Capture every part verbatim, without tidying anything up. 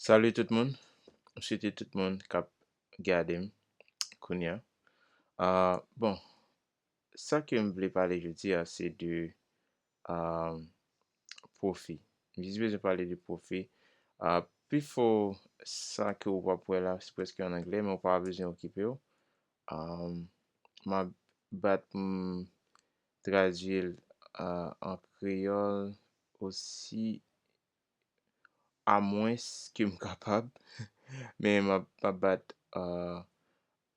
Salut tout moun. M swete tout moun k ap gade m kounye a. Ah, bon, sa ke m vle pale jodi a, se de ah, pwofi. M jis bezwen pale de pwofi. Ah, pifò sa ke w ap wè la, se prèske an anglè, men w pa bezwen okipe w. Ah, m ap bat pou m tradui l ah, an kreyòl osi a mwens ke m kapab, men m ap, m ap bat ah,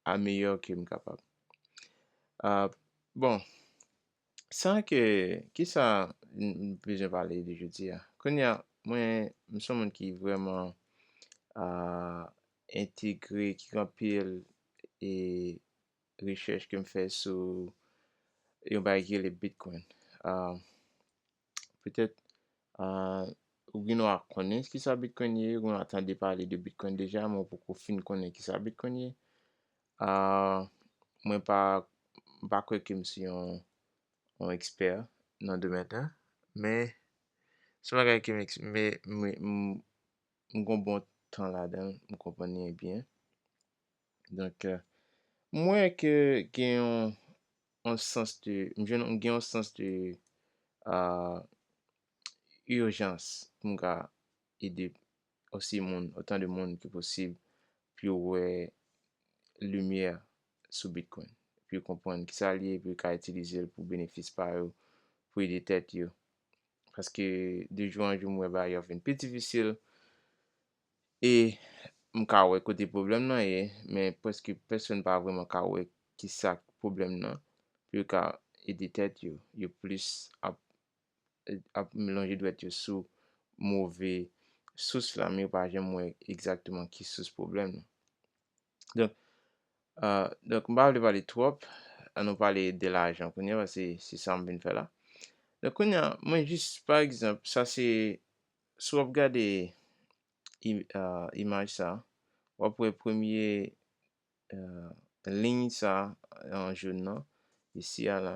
a meyè ke m kapab. Ah, bon, sa ke, kisa m bezwen pale de jodi a? Kounye a, mwen, m se yon moun ki vrèman ah, entegre, ki gen anpil e rechèch ke m fè sou yon bagay ki rele Bitcoin. Ah, petèt ah, ou gen dwa konnen kisa Bitcoin ye, ou gen dwa tande pale de Bitcoin deja, men ou poko fin konnen kisa Bitcoin ye. Ah, mwen pa, m pa kwè ke m se yon, yon ekspè nan domèn nan, men se yon bagay ke m, eks- men, men, m, m gen yon bon tan ladan l, m konprann li byen. Donk, euh, m wè ke gen yon, yon sans de, m jwenn, m gen yon sans de ah, ijans pou m ka ede osi moun, otan de moun ke posib, pou yo wè limyè sou Bitcoin, pou yo konprann kisa l ye, pou yo ka itilize l pou benefis pa yo, pou ede tèt yo. Paske de jou an jou, m wè bagay yo ap vin pi difisil. E m ka wè kote pwoblèm nan ye, men prèske pèsonn pa vrèman ka wè kisa pwoblèm nan, pou yo ka ede tèt yo. Yo plis ap, ap lonje dwèt yo sou move sous la, men yo pa janm wè egzakteman ki sous pwoblèm nan. Donk, ah, donk, m pa vle pale twòp, ann nou pale de lajan kounye a, paske se sa m vin fè la. Donk, kounye a, mwen jis, pa egzanp, sa se, si w ap gade im- ah, imaj sa, w ap wè premye ah, liy sa an jòn nan, isi a la,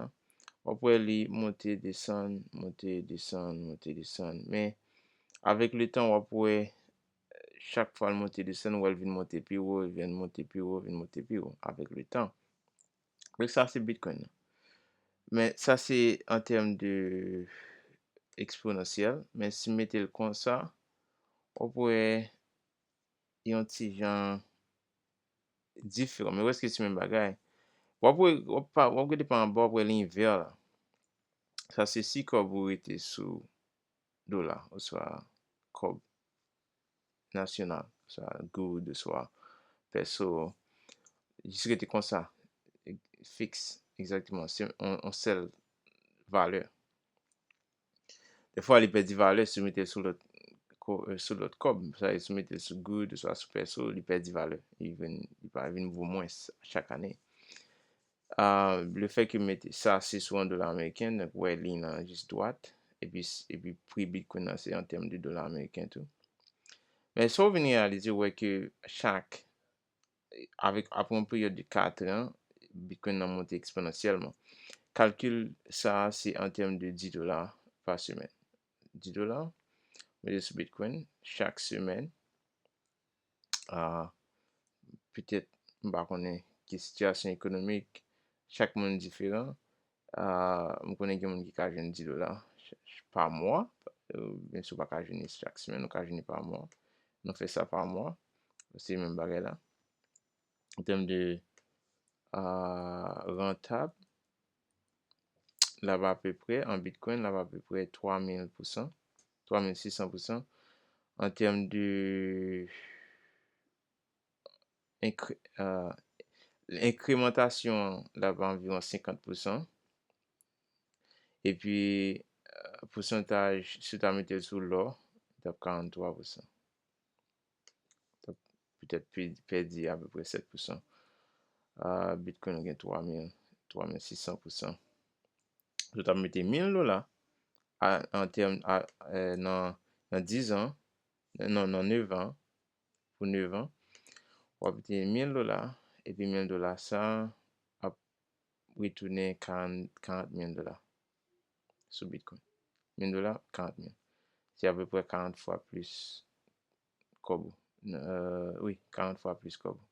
w ap wè li monte, desann, monte, desann, monte, desann. Men, avèk letan, w ap wè chak fwa l monte, desann, w wè l vin monte pi wo, l vin monte pi wo, vin monte pi wo avèk letan. Donk, sa se Bitcoin nan. Men, sa se an tèm de eksponansyèl. Men, si m mete l konsa, w ap wè yon ti jan diferan. Men prèske se menm bagay. W ap wè, w ap pa, w ap gade pa anba, w ap wè liy vè la. Sa se si kòb ou rete sou dola, oswa kòb nasyonal, oswa goud, oswa pèso. Jis rete konsa, fiks, egzakteman. Se yon, yon sèl valè. Defwa, li pèdi valè si w mete l sou lòt ko- sou lòt kòb. Sa vle di, si w mete l sou goud, oswa sou pèso, li pèdi valè. Li vin, li pa vin vo mwens chak ane. Ah, le fè ke m mete sa, se sou an dola ameriken, donk, wè liy nan jis dwat, epi, epi pri Bitcoin nan, se an tèm de dola ameriken tou. Men sa w vin reyalize, w wè ke chak, avèk, apre yon peryòd de kat an, Bitcoin nan monte eksponansyèlman. Kalkil sa a, se an tèm de dis dola pa semèn. Dis dola, mete sou Bitcoin, chak semèn, ah, petèt, m pa konnen ki sitiyasyon ekonomik chak moun diferan. Ah, m konnen gen moun ki ka jwenn dis dola ch- ch- pa mwa, oubyen si w pa ka jwenn li chak semèn, ou ka jwenn li pa mwa. Nou fè sa pa mwa, se menm bagay la. An tèm de ah, rantab, l ap apeprè, an Bitcoin, l ap apeprè twa mil pousan, twa mil sis san pousan. An tèm de enkre- ah, enkremantasyon an, l ap anviwon senkant pousan. Epi, ah, pousantaj, si w ta mete l sou lò, l t ap karanntwa pousan. Petèt pe- pèdi apeprè sèt pousan. Ah, Bitcoin gen twa mil, twa mil sis san pousan. Si w ta mete mil dola a- an tèm a- eh, nan, nan dis an, non, nan nèf an, pou nèf an, w ap mete mil dola, epi mil dola sa a ap retounen karant, karant mil dola sou Bitcoin. Mil dola, karant mil. Se apeprè karant fwa plis kòb ou. Euh, wi, karant fwa plis kòb ou.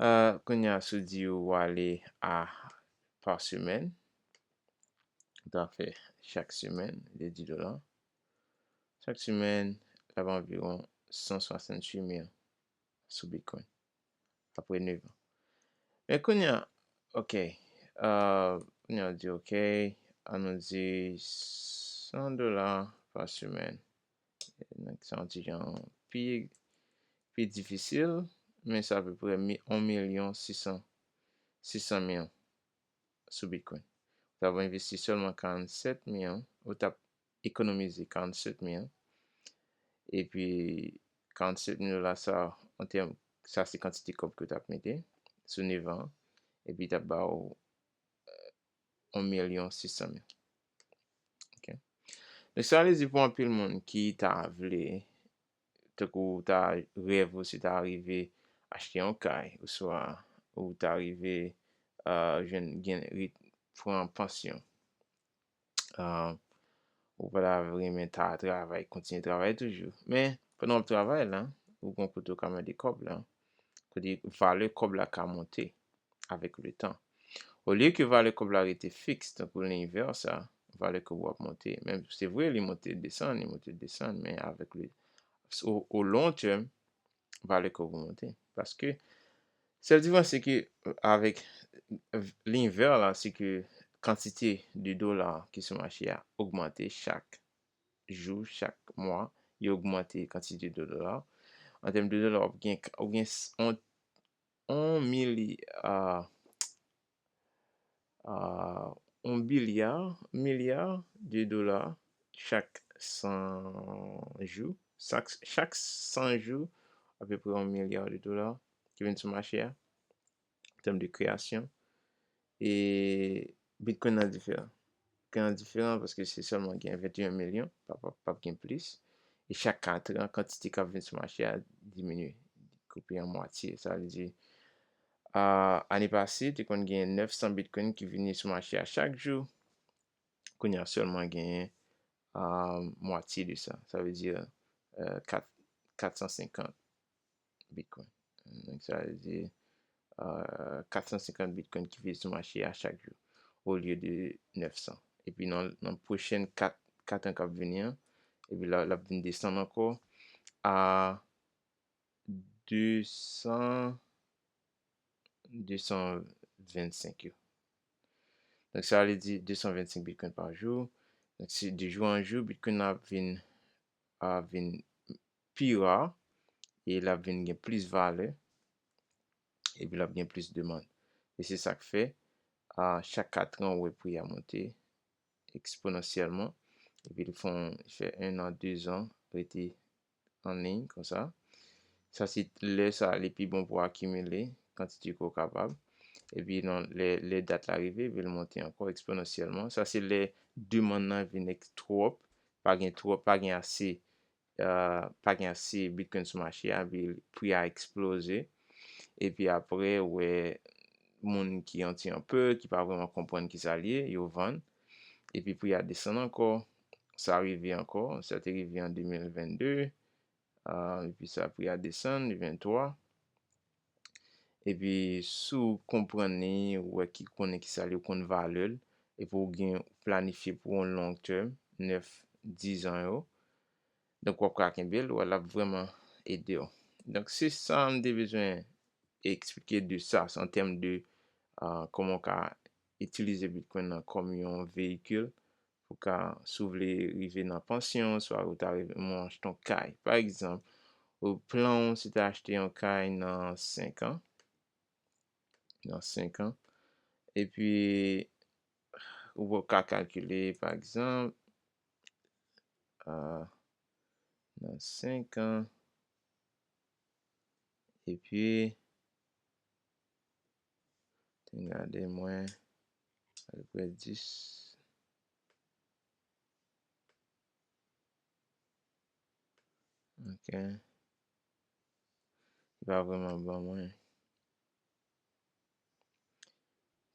Euh, kounye a, si w di w ale a pa semèn, ou ta fè chak semèn de dis dola. Chak semèn, l ap anviwon san swasantuit mil sou Bitcoin. Apre nèf an. Men kounye a, ok. Euh, kounye a, w di, ok, ann nou di san dola pa semèn. Donk, sa yon ti jan pi, pi difisil, men se apeprè mi-, yon milyon sis san, sis san mil sou Bitcoin. Ou t ap envesti sèlman karannsèt mil, ou t ap ekonomize karannsèt mil, epi karannsèt mil dola sa, an tèm, sa se kantite kòb ke w t ap mete sou nèf an, epi t ap ba w yon milyon sis san mil. Ok. Donk, sa vle di pou anpil moun ki ta vle, tankou w ta rèv ou se ta rive achte yon kay, oswa ou ta rive, euh, jwenn, gen, ri-, pran pansyon. Euh, ou pa ta renmen ta travay, kontinye travay toujou. Men, pandan w ap travay la, ou gon kote w ka mande kòb la, kote valè kòb la ka monte avèk le tan. Olye ke valè kòb la rete fiks, tankou liy vè sa, valè kòb ou ap monte. Men se vre, li monte, desann, li monte, desann, men avèk le, o, o lon tèm, valè kòb ou monte. Paske sèl diferans se ke avèk liy vè la, se ke kantite de dola ki sou mache a ogmante chak jou, chak mwa, yo ogmante kantite de dola. An tèm de dola, w ap gen, w ap gen s-, on, on milya, a, on bilya, milya de dola chak san jou. Chak, chak san jou, apeprè on milya de dola ki vin sou mache a, an tèm de kreyasyon. E Bitcoin nan diferan. Bitcoin nan diferan paske se sèlman gen venteyen milyon, p ap, p ap gen plis. E chak kat an, kantite k ap vin sou mache a diminye, koupe an mwatye. Sa vle di, a, ane pase, te konn gen nèf san Bitcoin ki vini sou mache a chak jou. Kounye a sèlman genyen, a, mwatye de sa. Sa vle di, euh, kat, kat san senkant Bitcoin. Donk, sa vle di, euh, kat san senkant Bitcoin ki vin sou mache a chak jou, olye de nèf san. Epi nan, nan pwochèn kat, kat an k ap vini an, epi la, l ap vin desann ankò a de san, de san vennsenk yo. Donk, sa vle di de san vennsenk Bitcoin pa jou. Donk, se de jou an jou, Bitcoin nan ap vin, ap vin pi ra, e l ap vin gen plis valè, epi l ap gen plis demann. E se sa k fè, a, chak kat an, ou wè pri a monte eksponansyèlman, epi l fè, fè en an, de zan, rete an liy konsa. Sa se lè sa li pi bon pou akimile kantite ke w kapab. Epi nan lè, lè dat la rive, epi l monte ankò eksponansyèlman. Sa se lè demann nan vin ek-, twòp, pa gen twòp, pa gen ase, euh, pa gen ase Bitcoin sou mache a, epi pri a eksploze. Epi apre, ou wè moun ki yon ti an pè, ki pa vrèman konprann kisa l ye, yo vann. Epi pri a desann ankò. Sa rive ankò, sa te rive an de mil vennde, ah, epi sa pri a desann, venntwa. Epi si w konprann li, ou wè ki konnen kisa l ye, ou konn valè l, epi w gen, ou planifye pou yon long term, nèf, diz an yo. Donk, w ap ka kenbe l, w ap vrèman ede w. Donk, se sa m te bezwen eksplike de sa, se an tèm de, ah, kòman w ka itilize Bitcoin nan kòm yon veyikil pou ka, si w vle rive nan pansyon, swa ou ta renmen achte yon kay. Pa egzanp, ou plan w se ta achte yon kay nan senk an, nan senk an, epi ou ka kalkile, pa egzanp, ah, nan senk an, epi, te gade mwen, apeprè dis. Ok. Li pa vrèman ban mwen.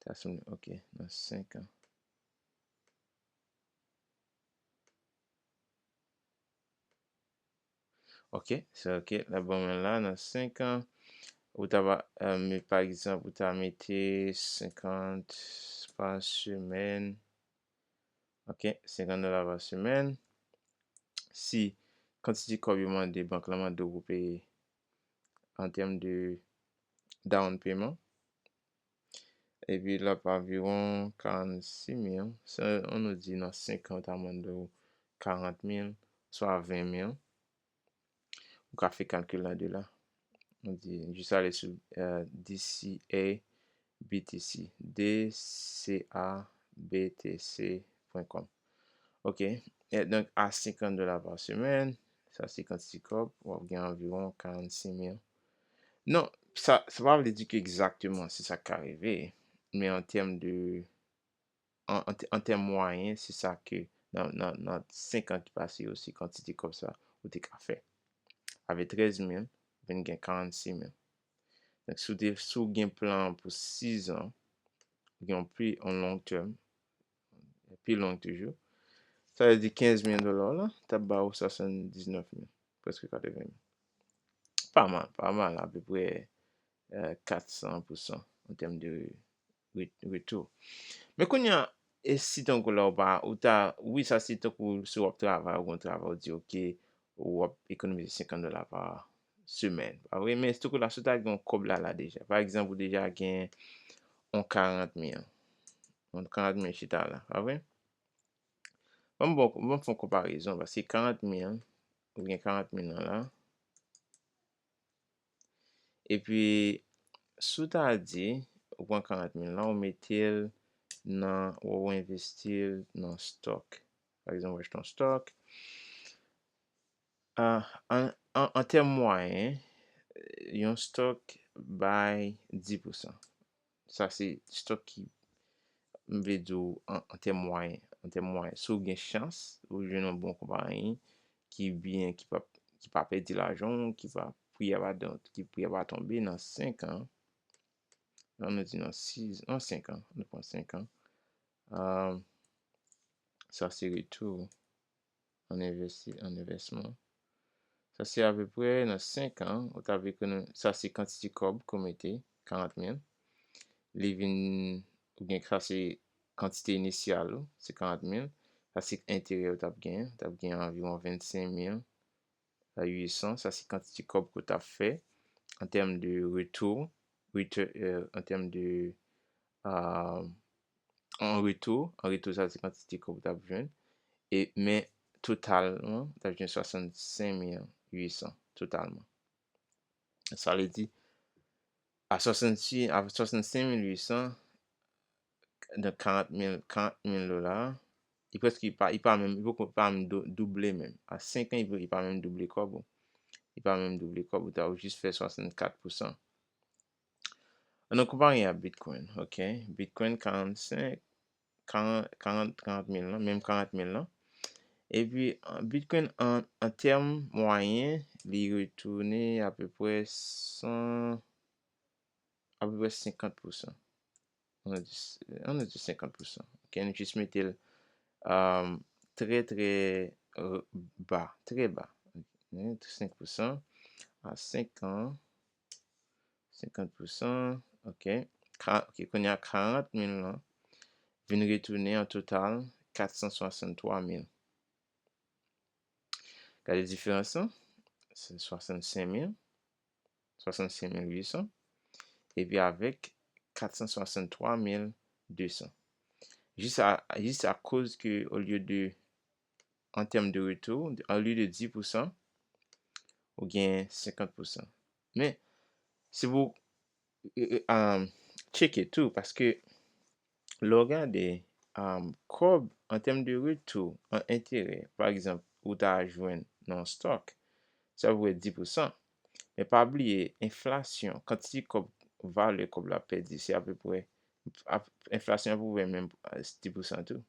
Ta sanble, ok, nan senk an. Ok, se ok. L ap ban mwen la nan senk an. Ou ta va, euh, pa egzanp, ou ta mete senkant pa semèn. Ok, senkant dola pa semèn. Si kantite kòb yo mande, bank la mande w pou peye an tèm de down payment, epi l ap anviwon karannsis mil. Se, ann nou di nan senk an, ta mande w karant mil, swa ven mil. Ou ka fè kalkil la de la. Nou di, jis ale sou, euh, D C A B T C, D C A B T C pwen kòm. Ok. E donk, a senkant dola pa semèn, sa se kantite kòb, w ap gen anviwon karannsis mil. Non, sa, sa pa vle di ke egzakteman se sa k ka rive, men an tèm de, an, an, an tèm mwayen, se sa ke nan, nan, nan senk an ki pase yo, se kantite kòb sa ou te ka fè. Avèk trèz mil, ou vin gen karannsis mil. Donk, si w te, si w gen plan pou sis an, ou gen yon pi, yon long term, pi long toujou, sa vle di kenz mil dola w la, t ap ba ou swasanndiznèf mil, prèske katreven mil. Pa mal, pa mal, apeprè, euh, kat san pou san an tèm de re-, retou. Men kounye a, e si tankou la ou pa, ou ta, wi, sa se tankou si w ap travay, ou gen yon travay, ou di, ok, w ap ekonomize senkant dola pa semèn, pa vre? Men tankou la, si w ta gen yon kòb la, la deja. Pa egzanp, ou deja gen yon karant mil. Yon karant mil chita la, pa vre? Ban m, bon, ban m fè yon konparezon, paske karant mil, ou gen karant mil lan la. Epi, si w ta di, ou pran karant mil lan, ou mete l nan, ou envesti l nan stòk. Pa egzanp, ou achte yon stòk. Ah, an, an, an tèm mwayen, yon stòk bay dis pou san. Sa se stòk ki, m vle di w, an, an tèm mwayen, an tèm mwayen. Si w gen chans, ou jwenn yon bon konpayi ki byen, ki pa, ki pa pèdi lajan w, ki pa, pri a pa, ki pri a pa tonbe nan senk an. Ann nou di nan sis, nan senk an, nou pran senk an. Ah, sa se retou an envesti, an envèsman. Sa se apeprè nan senk an, ou t ap ekonomi-, sa se kantite kòb ke w mete, karant mil. Li vin, oubyen sa se kantite inisyal ou, se karant mil. Sa se enterè ou t ap genyen, ou t ap genyen anviwon vennsenk mil uit san. Sa se kantite kòb ke w t ap fè an tèm de retou, retou, euh, an tèm de, euh, an retou, an retou sa se kantite kòb ou t ap jwenn. E, men totalman, ou t ap jwenn swasannsenk mil uit san totalman. Sa vle di, a swasannsis, a swasannsenk mil uit san, donk karant mil, karant mil dola, li prèske pa, li pa menm, li poko pa menm dou-, double menm. A senk an, li pa, li pa menm double kòb ou. Li pa menm double kòb ou, ta ou jis fè swasannkat pou san. Ann nou konpare a Bitcoin, ok? Bitcoin karannsenk, karant, karant, karant mil lan, menm karant mil lan. Epi, an, Bitcoin an, an tèm mwayen, li retounen apeprè san, apeprè senkant pou san. Ann nou di, ann nou di senkant pou san. Ok, nou jis mete l, um, trè, trè, euh, ba, trè ba. Ok, senk pou san a senk an, senkant pou san, ok. Ka-, ok, kounye a karant mil lan vin retounen an total kat san swasanntwa mil. Gade diferans lan, se swasannsenk mil, swasannsenk mil uit san, epi avèk kat san swasanntwa mil de san. Jis a, jis akoz ke, olye de, an tèm de retou, olye de dis pou san, ou gen senkant pou san. Men, se pou, e, e, um, tcheke tou, paske lè w gade, um, kòb an tèm de retou, an enterè, pa egzanp, ou ta jwenn nan yon stòk, se apeprè dis pou san. Men pa bliye, enflasyon, kantite kòb, valè kòb la pèdi, se apeprè, ap-, enflasyon apeprè menm, eh, dis pou san tou.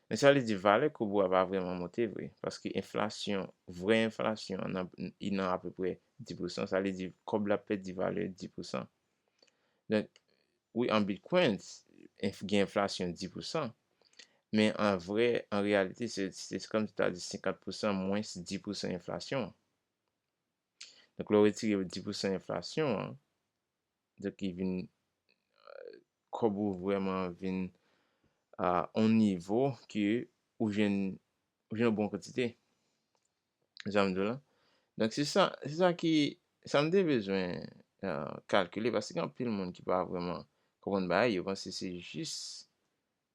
Men sa vle di valè kòb ou a pa vrèman monte vre, paske enflasyon, vrè enflasyon an nan, li nan apeprè dis pou san, sa vle di kòb la pèdi valè dis pou san. Donk, wi, an Bitcoin, enf-, gen enflasyon dis pou san, men an vrè, an reyalite, se, se kòmsi ta di senkant pou san mwens dis pou san enflasyon an. Donk, lè w retire dis pousan enflasyon an, donk, li vin, kòb ou vrèman vin a yon nivo ke ou jwenn, ou jwenn yon bon kantite. Sa m di w la. Donk, se sa, se sa ki, sa m te bezwen kalkile, paske gen anpil moun ki pa vrèman konprann bagay, yo panse se jis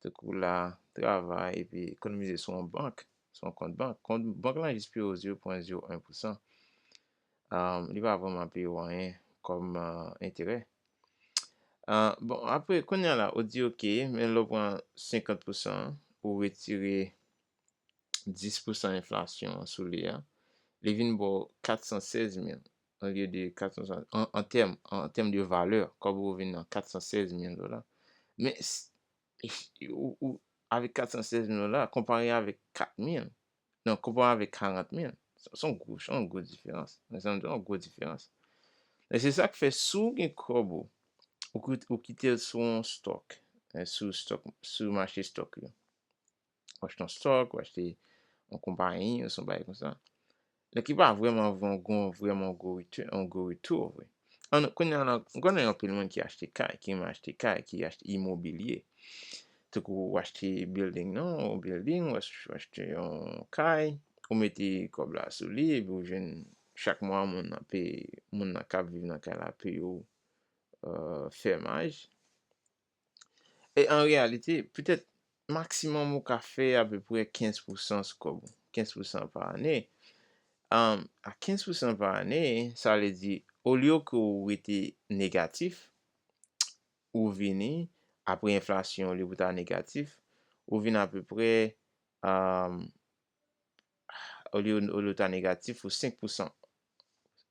tankou la, travay epi ekonomize sou yon bank, sou yon kont bank. Kont bank lan jis peye w zewo pwen zewo en pousan. Li pa vrèman peye w anyen kòm enterè. Bon, apre, kounye a la, ou di, oke, men lè w pran senkant pousan, ou retire dis pousan enflasyon an sou li a, li vin ba w kat san sèz mil olye de kat san swasann, an, an tèm, an tèm de valè, kòb ou vin nan kat san sèz mil dola. Men, ou, ou, avèk kat san sèz mil dola, konpare avèk kat mil, non, konpare avèk karant mil, se yon gwo, se yon gwo diferans. Men sa m di w, yon gwo diferans. E se sa k fè, si w gen kòb ou, ou kite l sou yon stòk, sou stòk, sou mache stòk yo. W achte yon stòk, w achte yon konpayi, ou se yon bagay konsa. Donk, li pa vrèman, vrèman, vrèman gwo retou, yon gwo retou vre. An, kounye a la, m konnen anpil moun ki achte kay, ki renmen achte kay, ki achte imobilye. Tankou w achte building, non, yon building, w achte yon kay, ou mete kòb la sou li, epi w jwenn chak mwa moun nan peye, moun nan k ap viv nan kay la peye w fèmaj. E an reyalite, petèt maksimòm ou ka fè apeprè kenz pousan sou kòb ou, kenz pousan pa ane. A kenz pousan pa ane, sa vle di, olye ke w rete negatif, ou vini, apre enflasyon, olye pou w ta negatif, ou vin apeprè, olye, olye w ta negatif, ou senk pousan.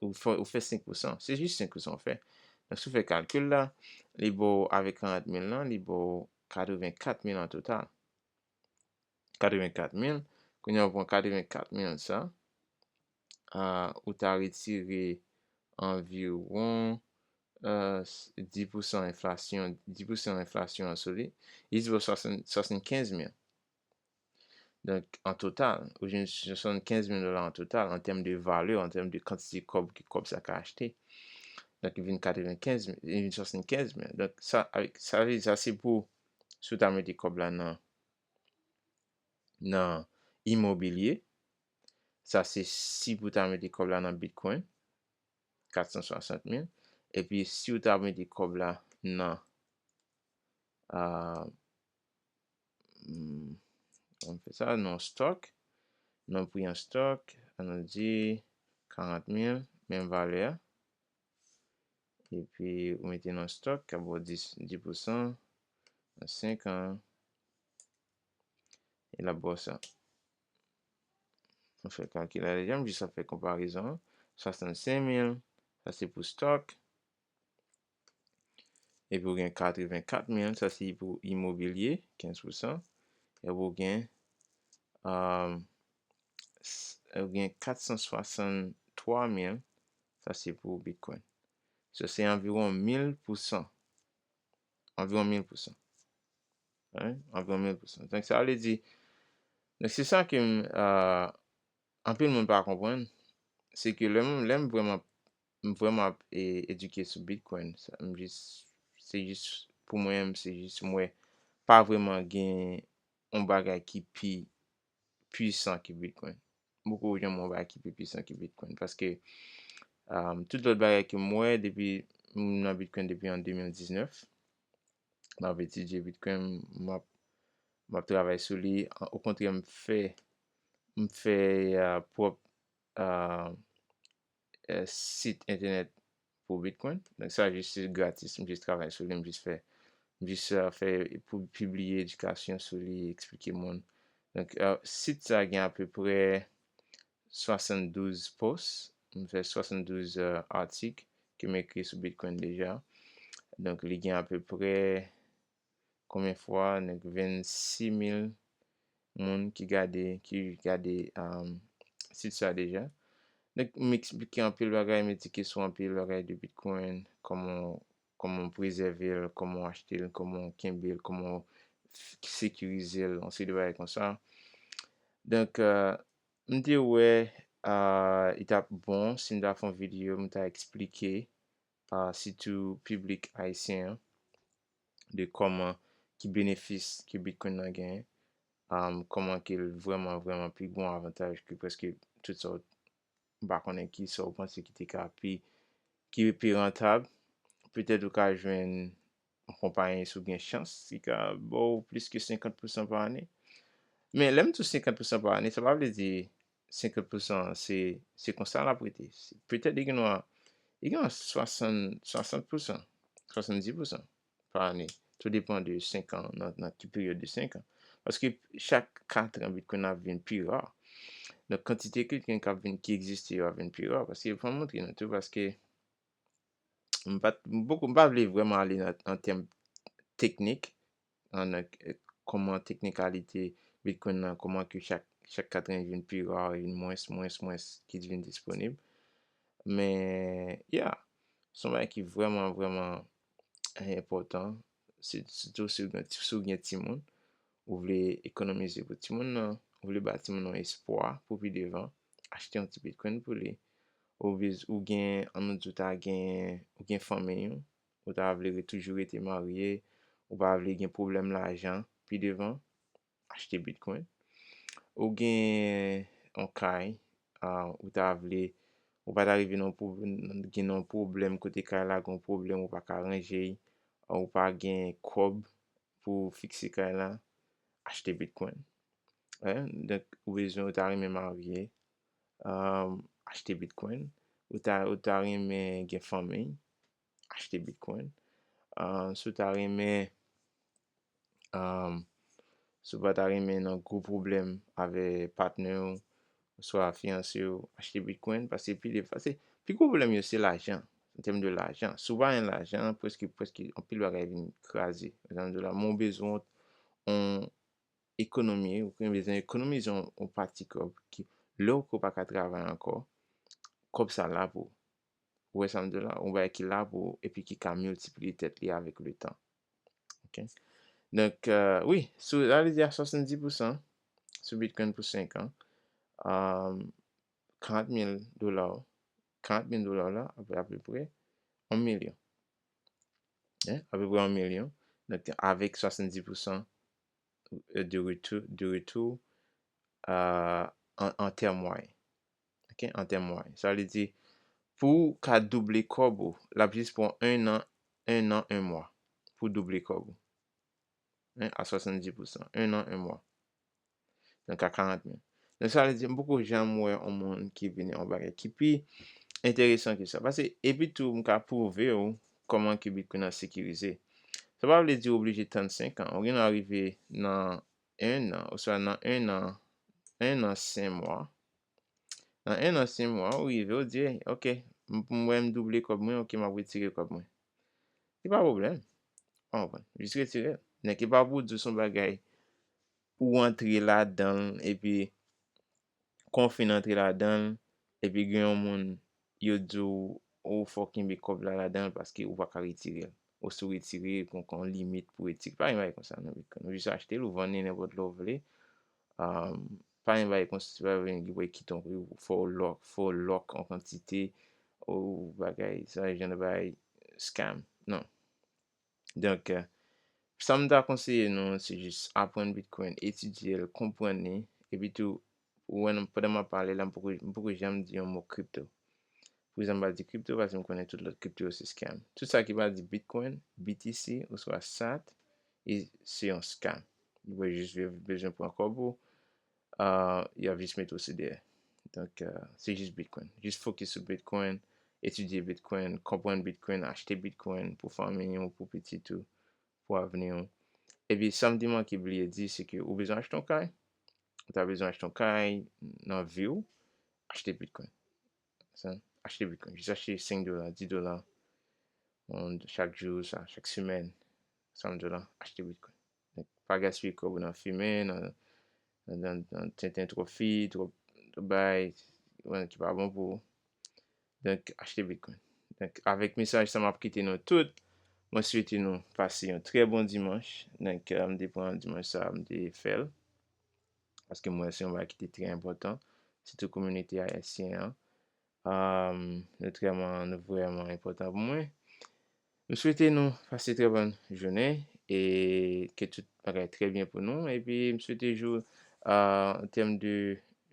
Ou fè, ou fè senk pousan. Se jis senk pousan w fè. Donk, si w fè kalkil la, li ba w, avèk karant mil lan, li ba w katrevenkat mil an total. Katrevenkat mil. Kounye a, w pran katrevenkat mil sa, ou ta retire anviwon dis pousan enflasyon, dis pousan enflasyon an sou li, li ba w swasannkenz mil. Donk, an total, ou jwenn swasannkenz mil dola an total, an tèm de valè, an tèm de kantite kòb ke kòb sa ka achte. Donk, li vin katrevenkenz mil, li vin swasannkenz mil. Donk, sa, avèk, sa vle di, sa se pou, si w ta mete kòb la nan, nan imobilye, sa se si pou w ta mete kòb la nan Bitcoin, kat san swasant mil. Epi, si w ta mete kòb la nan, a, hmm, ann fè sa, nan stòk, nan pri an stòk, ann di karant mil, menm valè a. Epi, ou mete nan stòk, k ap ba w dis, dis pousan, nan senk an, e l ap ba w sa. Mwen fè kalkil la deja, m jis ap fè konparezon an. Swasannsenk mil, sa se pou stòk. Epi ou gen katrevenkat mil, sa se pou imobilye, kenz pousan. Epi ou gen, ou gen kat san swasanntwa mil, sa se pou Bitcoin. So, se anviwon mil pousan. Anviwon mil pousan. Anviwon mil pousan. Donk, sa vle di, donk, se sa ke m, anpil moun pa konprann, se ke lè m, lè m vrèman, m vrèman ap edike sou Bitcoin, m jis, se jis pou mwen, se jis m wè pa vrèman gen yon bagay ki pi pwisan ke Bitcoin. M poko janm wè yon bagay ki pi pwisan ke Bitcoin. Paske, tout lòt bagay ke m wè depi, m nan Bitcoin depi an de mil diznèf, m ap etidye Bitcoin, m ap, m ap travay sou li. Okontrè, m fè, m fè pwòp sit entènèt pou Bitcoin. Donk, sa jis se gratis, m jis travay sou li, m jis fè, m jis fè pou pibliye edikasyon sou li, eksplike moun. Donk, sit sa gen apeprè swasanndouz post, m fè swasanndouz atik ke m ekri sou Bitcoin deja. Donk, li gen apeprè konbyen fwa, donk, vennsis mil moun ki gade, ki gade sit sa deja. Donk, m eksplike anpil bagay, m edike sou anpil bagay de Bitcoin, kòman, kòman w prezève l, kòman w achte l, kòman w kenbe l, kòman w sekirize l, yon seri de bagay konsa. Donk, m te wè ah, li t ap bon si m ta fè yon videyo, m ta eksplike, ah, sitou piblik ayisyen an, de kòman, ki benefis ke Bitcoin nan genyen, ah, kòman ke l vrèman, vrèman pi gon avantaj ke prèske tout sa w, m pa konnen ki sa w panse ki te ka pi, ki pi rantab. Petèt ou ka jwenn yon konpayi, si w gen chans, ki ka ba w plis ke senkant pousan pa ane. Men lè m di w senkant pousan pa ane, sa pa vle di senkant pousan se, se konsa l ap rete. Se, petèt li gen dwa, li gen dwa swasant, swasant pousan, swasanndis pousan pa ane. Tou depann de senk an, nan, nan ki peryòd de senk an. Paske chak kat an, Bitcoin ap vin pi ra. Donk, kantite Bitcoin k ap vin, ki egziste yo ap vin pi ra. Paske, fò m montre nou tou, paske m pa t, m poko, m pa vle vrèman ale nan, an tèm teknik, an, nan, eh, kòman teknikalite Bitcoin nan, kòman ke chak, chak kat an vin pi ra, vin mwens, mwens, mwens, ki vin disponib. Men, yeah, se yon bagay ki vrèman, vrèman enpòtan, si, sitou si w gen, si w gen timoun, ou vle ekonomize pou timoun nan, ou vle ba timoun nan espwa pou pi devan, achte yon ti Bitcoin pou li. Ou bez-, ou gen, ann nou di w ta gen, ou gen fanmiy ou, ou ta vle re-, toujou rete marye, ou pa vle gen pwoblèm lajan pi devan, achte Bitcoin. Ou gen yon kay, ah, ou ta vle, ou pa ta rive nan pwo-, gen yon pwoblèm kote kay la gen yon pwoblèm, ou pa ka ranje l, ah, ou pa gen kòb pou fikse kay la, achte Bitcoin. Hein? Donk, ou bezwen, ou ta renmen marye, ah, achte Bitcoin. Ou ta, ou ta renmen gen fanmiy, achte Bitcoin. Ah, si w ta renmen, ah, si w pa ta renmen nan gwo pwoblèm avè patnè w, oswa fiyanse w, achte Bitcoin, paske pi de, paske pi gwo pwoblèm yo se lajan, an tèm de lajan. Si w pa gen lajan, prèske, prèske anpil bagay vin kraze. Egzanp, dola, men w bezwen yon ekonomi, ou bezwen ekonomize yon, yon pati kòb ki, lè w pa ka travay ankò, kòb sa la pou ou. Ou wè sa m di w la? Yon bagay ki la pou ou epi ki ka miltipliye tèt li avèk le tan. Ok? Donk, euh, wi, sou, sa vle di a swasanndis pousan sou Bitcoin pou senk an, euh, karant mil dola, karant mil dola la, apeprè yon milyon. Hein? Apeprè yon milyon. Donk, avèk swasanndis pousan de retou, de retou, euh, an, an tèm mwayen. Ok? An tèm mwayen. Sa vle di, pou w ka double kòb ou, l ap jis pran en an, en an, en mwa pou double kòb ou. Hein? A swasanndis pousan. En an, en mwa. Donk, a karant mil. Donk, sa vle di, m poko janm wè yon moun ki vini yon bagay ki pi enteresan ke sa. Paske, epi tou, m ka pwouve w kòman ke Bitcoin nan sekirize. Sa pa vle di w oblije tann senk an. Ou gen dwa rive nan en an, oswa nan en an, en an, senk mwa. Nan en an, senk mwa, ou rive, ou di, "Hey, ok, m, m wè m double kòb mwen, ok, m ap retire kòb mwen." Se pa pwoblèm. Ou konprann? Jis retire l. Nèg, e pa pou w di w se yon bagay ou antre ladan l, epi kon w fin antre ladan l, epi gen yon moun, yo di w, ou fò kenbe kòb la ladan l paske ou pa ka retire l. Ou si w retire, gon, gon limit pou retire. Pa gen bagay konsa nan Bitcoin. Ou jis achte l, ou vann li nenpòt lè w vle. Um, pa gen bagay konsa, se pa vin gen pou kite w, fò w lock, fò w lock yon kantite, ou bagay, sa jan de bagay scam. Non. Donk, euh, sa m ta konseye nou, se jis aprann Bitcoin, etidye l, konprann li, epi tou, ou wè, pandan m ap pale la, m poko, m poko janm di yon mo kripto. Poukisa m pa di kripto? Paske m konnen tout lòt kripto yo se scam. Tout sa ki pa di Bitcoin, B T C, oswa sat, e se yon scam. Yo jis bezwen pran kòb ou, euh, y ap jis mete w sou dèyè. Donk, euh, se jis Bitcoin. Jis fokis sou Bitcoin, etidye Bitcoin, konprann Bitcoin, achte Bitcoin pou fanmi w, pou pitit ou, pou avni w. Epi, sa m te manke bliye di, se ke ou bezwen achte yon kay, ou ta bezwen achte yon kay nan vi w, achte Bitcoin. Sa, achte Bitcoin. Jis achte senk dola, dis dola, yon, chak jou, sa, chak semèn, san dola, achte Bitcoin. Donk, pa gaspiye kòb ou nan fimen, nan, nan, nan, nan tenten twòp fi, twòp, twòp bagay, ki pa bon pou ou. Donk, achte Bitcoin. Donk, avèk mesaj sa, m ap kite nou tout. Mwen swete nou pase yon trè bon dimanch. Donk, euh, m te pran dimanch sa, m te fè l. Paske m wè se yon bagay ki te trè enpòtan. sitou kominote ayisyen an. Um, nou trèman, nou vrèman enpòtan pou mwen. M swete nou pase trè bòn jounen e ke tout bagay trè byen pou nou. Epi m swete jou, uh, an tèm de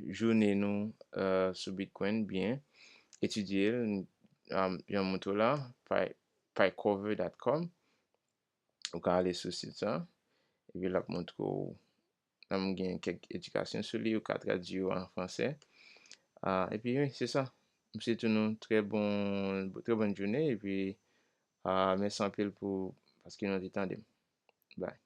jounen nou uh, sou Bitcoin byen, etidye l, um, jan m montre w la, pi, picover dot com. Ou ka ale sou sit sa, epi l ap montre w, nan m gen kèk edikasyon sou li, ou ka tradui yo an fransè. Ah, epi wi, se sa. M swete nou trè bon, trè bòn jounen, epi ah, mèsi anpil pou, paske nou te tande m. Bye.